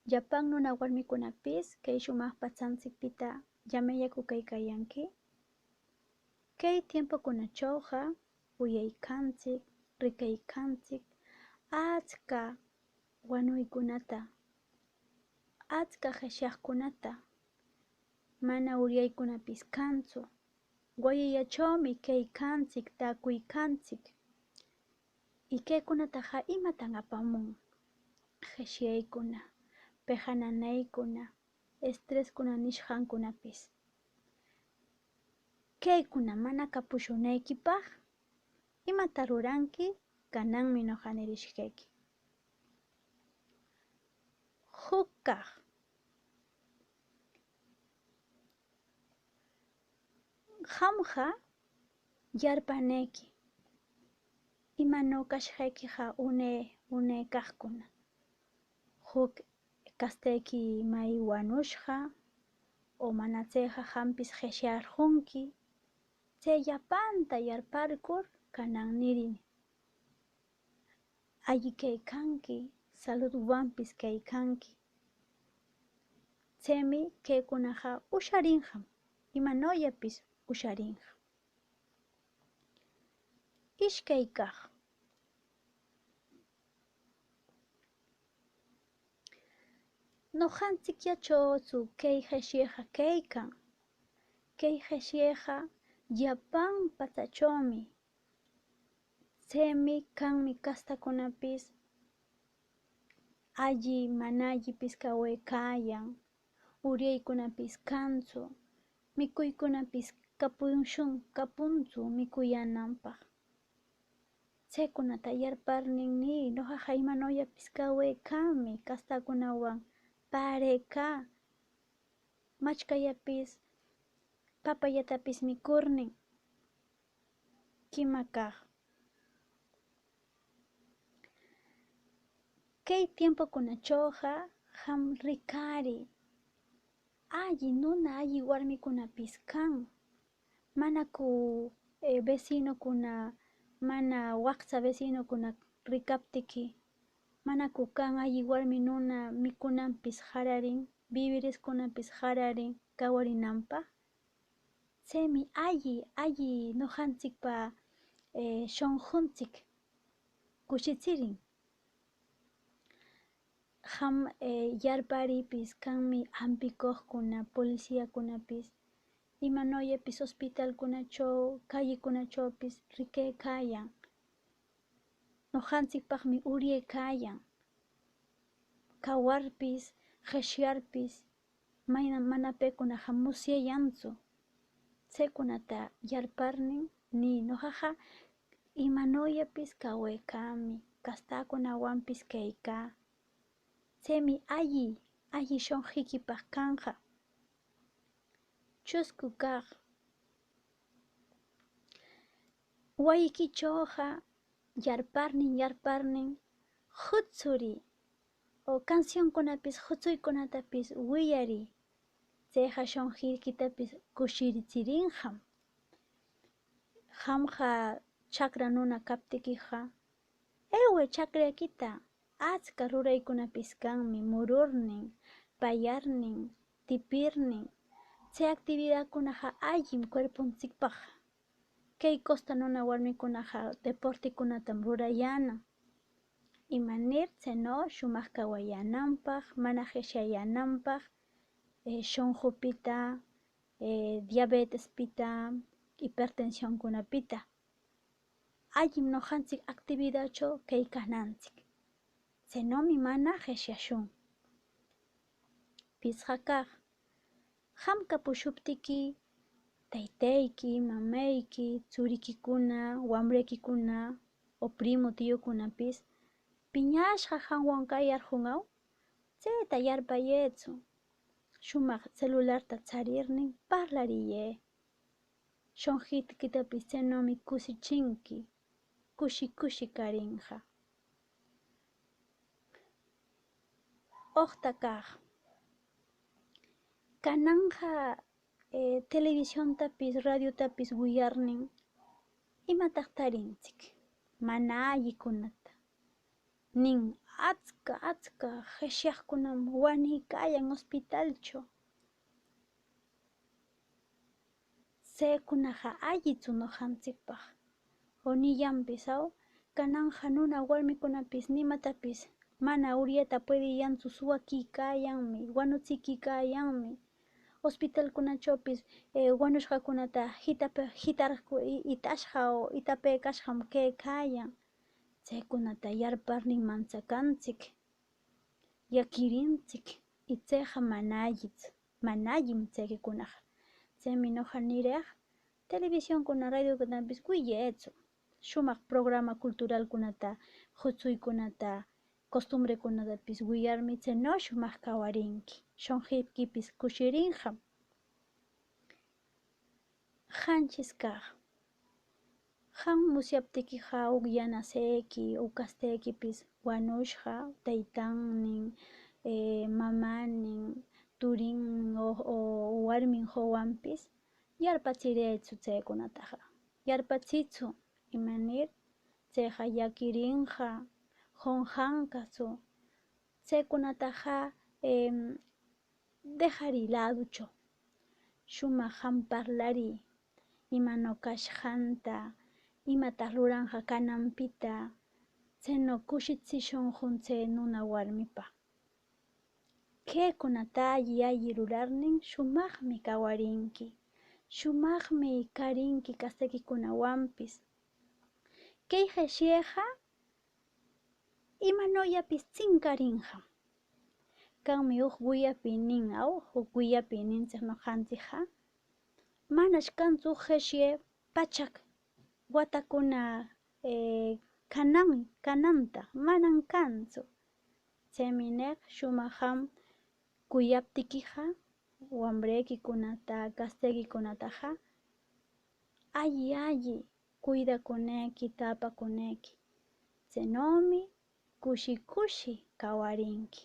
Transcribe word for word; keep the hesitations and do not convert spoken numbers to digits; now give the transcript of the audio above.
llapan nuna warmicunapis kay shumaq patsantsicpita llamayacoq cayäyanqui. Key tiempocunachoqa wiyaycantsic, ricaycantsic atsca wanuycunata, atsca qeshyaqcunata, mana uryaycunapis cantsu. Wayillachomi caycantsic, täcuycantsic. Y quecunataqa, ¿imatan apamun? Qeshyaycuna, peqananaycuna, estrescuna nishqancunapis. Quecuna mana capushunayquipaq, ¿imata ruranqui? Cananmi noqa nirishqequi. Juc caq. Qamqa yarpanequi imano cashqequiqa une, une caqcuna. Juc castequi may wanushqa o mana tseqa qampis qeshyarqonqui. Tse llapanta yarparcur canan nirin. Alli caycanqui, saludwanpis caycanqui. Tsemi quecunaqa usharinqam, imanoyapis usharinqam. Ishcay caq. ¿Noqantsicyachotsu cay qeshyeqa caycan? Cay qeshyeqa llapan patsachomi. Tsemi canmi castacunapis alli mana allipis cawecäyan, uryaycunapis cantsu, micuycunapis capushun, capuntsu micuyänanpaq. Tsecunata yarparnin nï, noqaqa imanoyapis cawecämi, castacunawan parecä, machcayapis, papayatapis micurnin. Quima caq. Cay tiempocunachoqa qam ricari, alli nuna, alli warmicunapis can. ¿Manacu, eh, vecinocuna, mana waqtsa vecinocuna ricaptiqui, manacu can alli warmi nuna micunanpis qararin, bibiriscunanpis qararin cawarinanpaq? Tsemi alli, alli noqantsicpa, eh, shonquntsic cushitsirin. Qam, eh, yarparipis canmi ampicoqcuna, policiacunapis imanoyapis hospitalcunacho, callecunachopis riquecayan. Noqantsicpaqmi uryecäyan. Cawarpis, qeshyarpis, mana, mana pecunaqa musyayantsu. Tsecunata yarparnin nï, noqaqa imanoyapis cawecämi, castacunawanpis quecä. Tsemi alli, alli shonqiquipaq canqa. Chuscu caq. Wayiquichoqa yarparnin, yarparnin, jutsuri o cancioncunapis, jutsuycunatapis wiyari. Tseqa shonqiquitapis cushiritsirinqam. Qamqa chacra nuna captiqueqa, ewe chacrequita, atsca ruraycunapis canmi, mururnin, payarnin, tipirnin. Tse actividadcunaqa allim cuerpontsicpaq. Kay costa nuna warmicunaqa deportecunatam rurayänan. ¿Imanir? Tseno shumaq cawayänanpaq, mana qeshyayänanpaq, eh, shonqupita, eh, diabetespita, hipertensioncunapita. Allim noqantsic actividadcho caycänantsic. Tsenomi mana qeshyashun. Pisqa caq, qam capushuptiqui, taytayqui, mamayqui, tsuriquicuna, wamrequicuna o primo tiyucunapis piñashqa qamwan cayarqunqaw? Tseta yarpayëtsu. Shumaq celularta tsarirnin parlariyë. Shonqiquitapis tsenomi cusichinqui, cushi cushi carinqa. Oqta caq. Cananqa, eh, televisiontapis, radiotapis wiyarnin, ¿imataq tarintsic? Mana allicunata. Nin, atsca, atsca qeshyaqcunam wanïcayan hospitalcho. Tsecunaqa allitsu noqantsicpaq. O niyanpis, au, cananqa nuna warmicunapis nimatapis mana uryata puediyantsu, suwaquicayanmi, wanutsiquicayanmi. Hospitalcunachopis, eh, wanushqacunata jitape-, jitarqu-, i-, itashqa o itapecashqam quecayan. Tsecunata yarparnin mantsacantsic, llaquirintsic, y tseqa mana allitsu, mana allim tsequicunaqa. Tsemi noqa nireq, televisioncuna, radiocunapis wiyetsu. Shumaq programa culturalcunata, jutsuycunata, costumbrecunatapis wiyarmi tseno shumaq cawarinqui. Shonqiquipis cushirinqam. Qanchis caq, qam musyaptiquiqa, uqyanasequi o castequipis wanushqa, taytannin, eh, mamannin, turinnin o, o warmin qowanpis, yarpatsirëtsu tsecunataqa. Yarpatsitsu, imanir tseqa llaquirinqa, qonqanqatsu. Tsecunataqa, em, dejari laducho. Shumaq qam parlari, imano cashqanta, imataq ruranqa cananpita, tseno cushitsishunqun tse nuna warmipa. Quecunata alli alli rurarnin, shumaqmi cawarinqui, shumaqmi carinqui castequicunawanpis. Key qeshyeqa imanoyapis tsincarinqam. Canmi huk wiyapïnin, au, huk wiyapïnintsic noqantsicqa. Manash cantsu qeshye pachak watacuna, eh, canan-, cananta, manam cantsu. Tsemi neq, shumaqam cuyaptiquiqa, wambrequicunata, castequicunataqa, alli alli cuidacunequi, tapacunequi. Tsenomi cushi cushi cawarinqui.